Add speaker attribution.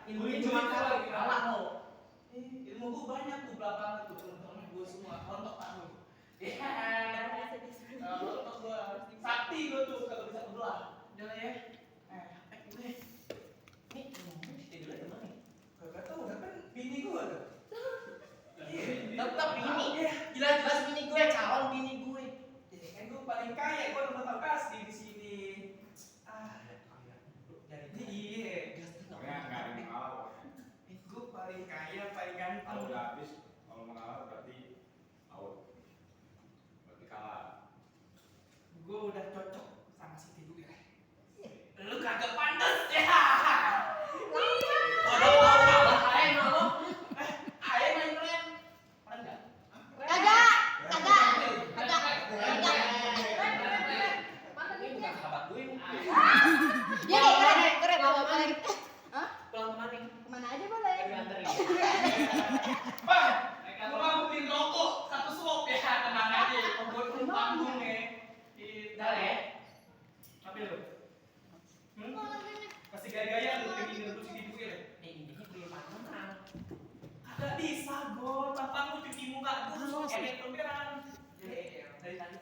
Speaker 1: Ilmunya cuma kalah lo. Ilmu gue banyak tuh belakang itu temen-temen gue semua rontok tahu. Ya, rontok gue. Sakti gue tuh kalau bisa kebelah. Udah lah ya. Gue. Nih, tidurnya di mana nih? Gak tau, udah kan bini gue tuh. Tetap bini. Jelas-jelas bini gue, calon bini gue. Ya kan gue paling kaya, gue udah tahu kasih di sini. Jadi iya.
Speaker 2: Pokoknya nggak ada yang kalah.
Speaker 1: Gue paling kaya, paling ganteng.
Speaker 2: Kalau udah habis, kalau mau kalah berarti out. Berarti kalah.
Speaker 1: Gue udah cocok sama si Tidu ya. Lu kagak pantas ya. Ada apa? Ayo lo. Ayo main keren. Keren enggak?
Speaker 3: Kagak.
Speaker 1: Ini bukan sahabat gue ini.
Speaker 3: Dia keren bawa keren. Hah?
Speaker 1: Pulang kemana?
Speaker 3: Kemana aja boleh.
Speaker 1: Nganterin. Bang, gue mau beli rokok satu slop ya, tenang aja. Buat panggung ya. Dah ya. Ambil lu. Masih gaya-gaya lu pengen ngerebut si Tidu ya. Ini belum pacaran. Kagak bisa, Go. Tampang lu cuci muka dulu. Edit lembaran. Dari tadi